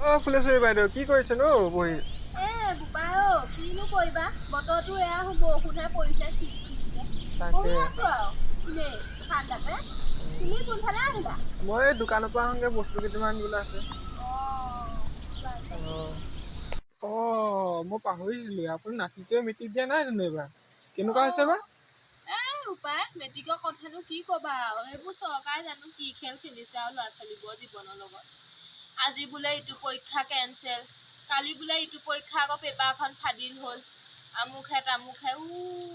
অ ফুলেশ্বৰী বাইদেউ, কি কৰিছে নো বহি? এ বোপাই অ, কিনো কৰিবা, বতৰটো এয়া বৰষুণহে পৰিছে চিপ চিপকে, বহি আছো আৰু এনেই ঠাণ্ডাতে। তুমি কোনফালে আহিলা? মই দোকানৰ পৰা আহোঁগে, বস্তু কেইটামান আনিবলৈ আছে। অ মই পাহৰিছিলো, আপুনি নাতিটোৱে মেট্ৰিক দিয়া নাই জানো? এইবাৰ কেনেকুৱা হৈছে বা? এ উপায়, মেট্ৰিকৰ কথানো কি ক'বা আৰু, এইবোৰ চৰকাৰে জানো কি খেল খেলিছে আৰু ল'ৰা ছোৱালীবোৰৰ জীৱনৰ লগত। আজি বোলে ইটো পৰীক্ষা কেঞ্চেল, কালি বোলে ইটো পৰীক্ষা আকৌ পেপাৰখন ফাদিল হ'ল, আমুকহে তামুকহে।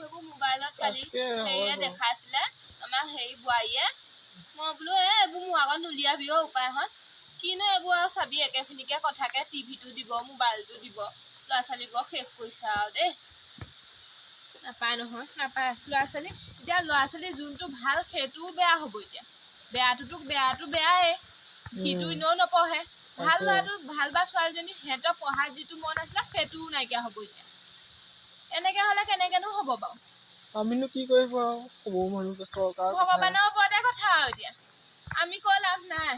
এইবোৰ মোবাইলত কালি হেৰিয়ে দেখাইছিলে আমাৰ হেৰি বোৱাৰীয়ে। মই বোলো এই এইবোৰ মোৰ আগত নুলিয়াবি অ উপায়হঁত, কিনো এইবোৰ আৰু চাবি একেখিনিকে কথাকে টিভিটো দিব মোবাইলটো দিব, ল'ৰা ছোৱালীবোৰক শেষ কৰিছে আৰু দেই। নাপায় নহয়, নাপায় ল'ৰা ছোৱালী। এতিয়া ল'ৰা ছোৱালী যোনটো ভাল সেইটোও বেয়া হ'ব এতিয়া, বেয়াটোতো বেয়াটো বেয়াই, সিটো এনেও নপঢ়ে। ভাল ল'ৰাটো ভাল বা ছোৱালীজনী সিহঁতৰ পঢ়াৰ যিটো মন আছিলে সেইটোও নাইকিয়া হ'ব এতিয়া। এনেকে হ'লে কেনেকেনো হ'ব বাৰু? আমিনো কি কৰিব আৰু, ভগৱানৰ ওপৰতে কথা আৰু এতিয়া, আমি কৈ লাভ নাই।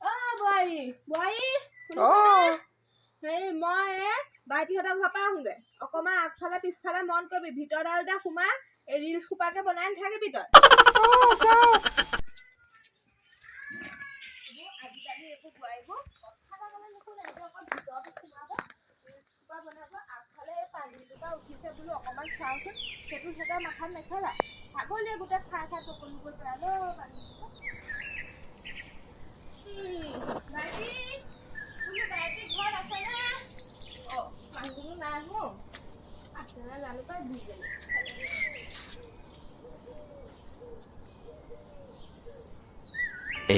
অ বোৱাৰী, বোৱাৰী হেৰি মই ভাইটিহঁতৰ ঘৰৰ পৰা আহোঁগে, অকণমান আগফালে পিছফালে মন কৰিবি, ভিতৰডালতে সোমা, এই ৰিলচ সোপাকে বনাই নাথাকিবি তই। আজিকালি এইবোৰ বোৱাৰীবোৰ কথা এটা ক'লে নুশুনে, অকণ ভিতৰত সোমাব ৰিলচ সোপা বনাব, আগফালে এই পানীজোপা উঠিছে বোলো অকণমান চাওঁচোন, সেইটো সিহঁতৰ মাথাত নেখেলা, ছাগলীয়ে গোটেই খাই খাই টকলো কৰি পেলালে পানীজোপা। ভাইটি বোলো, ভাইটি ঘৰত আছেনে? অ মানুহজনো নাই মোৰ, আছে নে জানো পাই দুইজনী।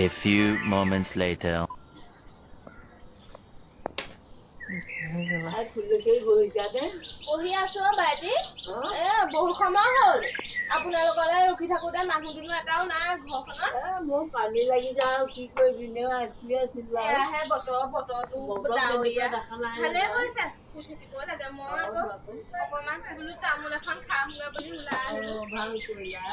A few moments later. বহি আছো ভাইটি, এ বহুত সময় হ'ল আপোনালোকলৈ ৰখি থাকোতে, মানুহ দুনুহ এটাও নাই ঘৰখনত। মোৰ পানী লাগিছে আৰু কি কৰিবি, এয়াহে বতৰ, বতৰটো ডাৱৰীয়া, ভালে কৰিছে শুই থাকিব লাগে। মই আকৌ অকণমান বোলো তামোল এখন খামগৈ বুলি ওলাই আহিলো। ভাল কৰিলা।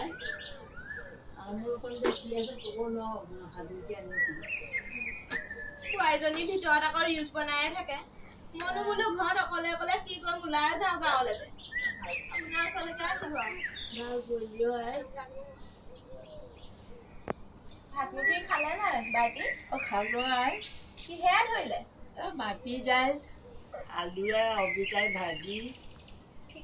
বোৱাৰীজনীৰ ভিতৰত আকৌ ৰিলচ বনায়ে থাকে, মইনো বোলো ঘৰত অকলে অকলে কি কৰিম, ওলাই যাওঁ গাঁৱলৈকে, আপোনাৰ ওচৰলৈকে আহিলো আৰু। ভাত মুঠি খালে নাই ভাইটি? খালো আই। কিহে ধৰিলে? মাটি দাইল, আলুৱে অমিতাই ভাজি,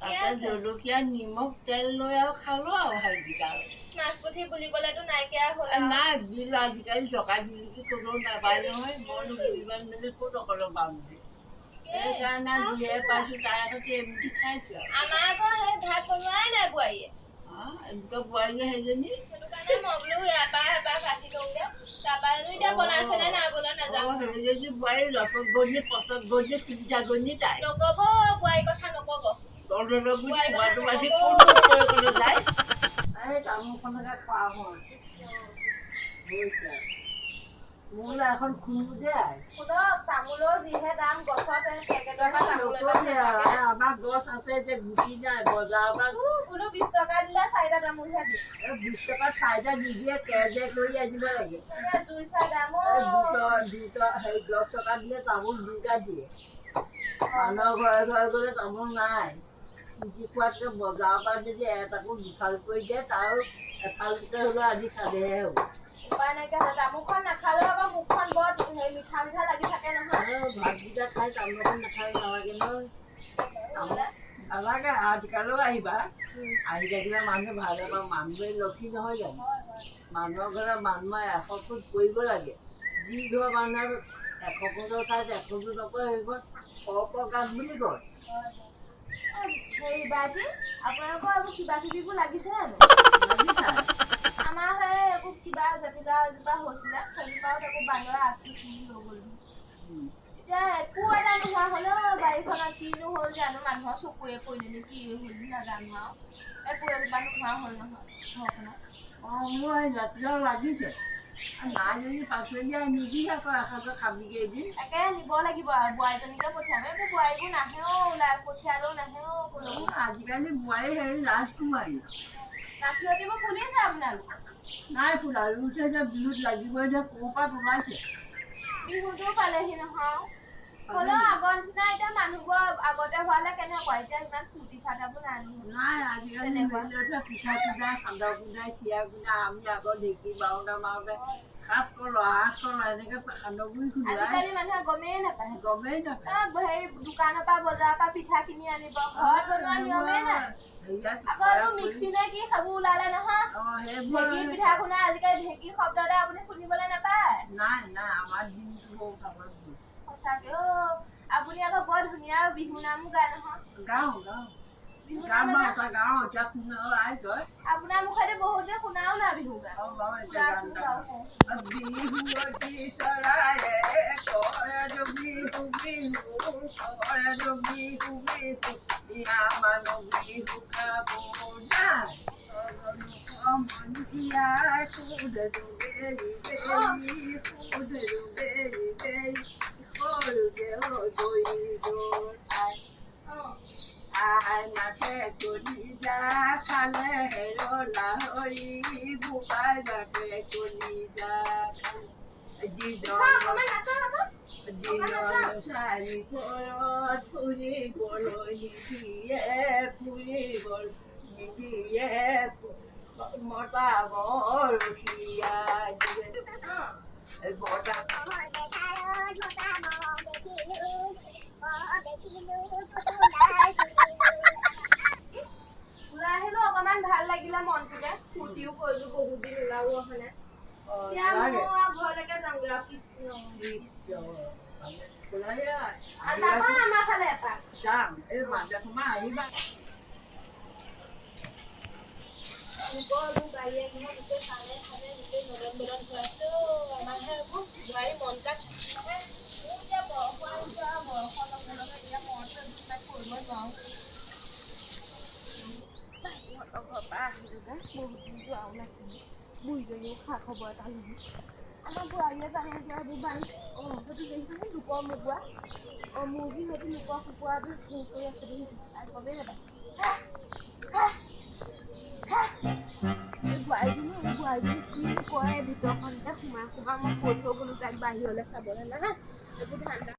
তাতে জলকীয়া নিমখ তেল লৈ আৰু খালো আৰু ভাতকেইটা। মাছ পুঠি বুলি ক'লেতো নাইকিয়া হ'ল। নাই বিল আজিকালি জকা বিলটো ক'তো নাপায় নহয়, মইনো ইমান মেলি ক'ত অকলে পাম, সেইকাৰণে যিহে পাইছো তাই আগতে এমুঠি খাইছো। আমাৰ আকৌ সেই ভাত বনোৱাই নাই বোৱাৰীয়ে। এনেকুৱা বোৱাৰীয়ে সেইজনী, সেইটো কাৰণে মই বোলো ইয়াৰ পৰা এবাৰ কাটি লওঁগে, তাৰপৰা এতিয়া বনাইছে নে নাই বনোৱা নাজানো। সেইজনী বোৱাৰী লটক গণি পচক গণি তিনিটা গণি তাই। নকব বোৱাৰীৰ কথা নকব। তামোলখনকে খোৱা হয় মোলৈ এখন খুন্দো দে। তামোলৰ যিহে দাম, গছত আমাৰ গছ আছে যে গুটি নাই, বজাৰৰ পৰা বোলো 20 টকা দিলে চাৰিটা তামোলহে দিয়ে। 20 টকা চাৰিটা নিদিয়ে, কেজে কৰি আনিব লাগে। দুটা হেৰি 10 টকা দিলে তামোল দুটা দিয়ে। মানুহৰ ঘৰে ঘৰে গ'লে তামোল নাই, পুজি খোৱাতকৈ বজাৰৰ পৰা যদি এটাকো দুফাল কৰি দিয়ে, তাৰো এফালকে হ'লেও আজি খালেহে হ'ব। উপায় নাইকিয়া হ'ল, তামোলখন নাখালেও আকৌ মুখখন বৰ মিঠা মিঠা লাগি থাকে নহয়। ভাতকেইটা খাই তামোলখন নাখালে নালাগে নহয়, নালাগে। আজিকালিও আহিবা, আহি থাকিলে মানুহ ভাল পাব। মানুহে লক্ষী নহয় জানো? মানুহৰ ঘৰত মানুহে 100 ফুট কৰিব লাগে। যি ঘৰ মানুহৰ 100 ফুটৰ ঠাইত 100 ফুট নকৰে, সেই ঘৰ সৰ্প গাছ বুলি কয়। হেৰি ভাইটি, আপোনালোকৰ এইবোৰ কিবা কিবিবোৰ লাগিছে জানো? আমাৰ সেই এইবোৰ কিবা জাতিলাও এজোপা হৈছিলে, সেইজোপাও আকৌ বান্দৰে আগটো ছিঙি লৈ গ'ল। এতিয়া একো এটা নোহোৱা হ'লেও বাৰীখনত কিনো হ'ল জানো, মানুহৰ চকুৱে পৰিলে নে কি হ'ল নাজানো আৰু, একো এজোপা নোহোৱা হ'ল নহয় ঘৰখনত। অ মোৰ এই জাতিলাও লাগিছে। নাই যদি পাচলি নিবি আকৌ এসাঁজৰ খাবিগে এদিন। তাকে নিব লাগিব আৰু বোৱাৰীজনীকে পঠিয়াম। এইবোৰ বোৱাৰীবোৰ নাহেও, ওলাই পঠিয়ালেও নাহেও ক'লৈকো। আজিকালি বোৱাৰী হেৰি লাজ কুমাৰী। গাখীৰতিবোৰ ফুলিছে আপোনালোকৰ? নাই ফুলা, ৰুইছে যে বিহুত লাগিবই যে, ক'ৰ পৰা ওলাইছে। বিহুটো পালেহি নহয়, হ'লেও আগৰ নিচিনা এতিয়া মানুহবোৰ আগতে হোৱালে কেনেকুৱা, এতিয়া ইমান ফূৰ্তি ফাৰ্তাবোৰ নাই নহয়। নাই, আজিকালি তেনেকুৱা। মিলতহে পিঠা কুটাই, সান্দহ কুটাই, চিৰা কুটাই। আমি আগত ঢেঁকী বাওঁতে মাৰোঁতে 7 কলহ 8 কলহ এনেকে সান্দহগুড়ি খুন্দাই। আজিকালি মানুহে গমেই নাপায়। গমেই নাপায়। হেৰি দোকানৰ পৰা বজাৰৰ পৰা পিঠা কিনি আনিব, ঘৰত বনোৱা নিয়মেই নাই। হেৰিয়াত আকৌ এইবোৰ মিক্সি নে কি সেইবোৰ ওলালে নহয়। সেইবোৰ ঢেঁকীত পিঠা খুন্দা, আজিকালি ঢেঁকী শব্দ এটা আপুনি শুনিবলৈ নাপায়। নাই নাই, আমাৰ দিনটো বৰ ভালত গ'ল। সঁচাকে অ', আপুনি আকৌ বৰ ধুনীয়া বিহু নামো গায় নহয়। গাওঁ গাওঁ। বিহু গাম নাম বাৰু এটা এটা গাওঁ এতিয়া, শুনা আই তই। আপোনাৰ মুখেদি বহুত দিন শুনাও নাই বিহু গান। অ বাৰু, এতিয়া গান শুনাওকচোন গাওঁ। বাৰু। বিহুৱতী চৰায়ে কৰে বিহু বিহু, কৰে বিহু বিহু, বিয়া মানুহ বিহু খাব যায়। সমনীয়াই সোধেলো বেৰি বেৰি, সোধেলো বেৰি বেৰি, সৰুতে গৈ গৈ আই। আই মাছে কলিজা খালে হেৰ লাহৰি, বোপাই মাছে কলিজা খালে। অ, অকণমান নাচক আকৌ। দিনৰ চাৰি পৰত ফুৰিবলৈ নিদিয়ে, ফুৰিবলৈ নিদিয়ে, মতা বৰশীয়া দিয়ে বতা। অ। ওলাই আহিলো, অকণমান ভাল লাগিলে মনটোতে, ফূৰ্তিও কৰিলো, বহুত দিন ওলাও অহা নাই। এতিয়া লাগে। মই আৰু ঘৰলৈকে যামগৈ আৰু, কৃষ্ণ। ওলাই আৰু যাব আমাৰ ফালে এপাক। যাম, এই মাজে সময় আহিবা। লোকৰ এইবোৰ বাৰীয়ে ঘৰে গোটেই সাৰে সাৰে গোটেই নদন বদন হৈ আছে অ'। আমাৰহে এইবোৰ বোৱাৰী মন গাত মানে মোৰ এতিয়া বয়স হোৱা আহিছে আৰু বয়সৰ লগে লগে এতিয়া মইতো এইবোৰ ইমান কৰিব নোৱাৰো। ভাইটিহঁতৰ ঘৰৰ পৰা আহিলোগৈ, বহুত দিন যোৱাও নাছিলোঁ, বুঢ়ীজনীও খা খবৰ এটা ল'লোঁ। আমাৰ বোৱাৰীয়ে জানে এতিয়া এইবোৰ বাৰী। অঁ, সেইটো দেখিছেনে লোকৰ মুগুৱা অঁ মুৰ্গী, সেইটো লোকৰ কুকুৰাটো হেৰি কৰি আছে দেখিছোঁ, তাই গমেই নাপায়। এই বোৱাৰীজনী, এই বোৱাৰীজনী কি কৰে ভিতৰখনতে সোমাই সোমাই, মই কৈ থৈ গ'লো তাইক বাহিৰলৈ চাবলৈ, নাই একো ধান্দা।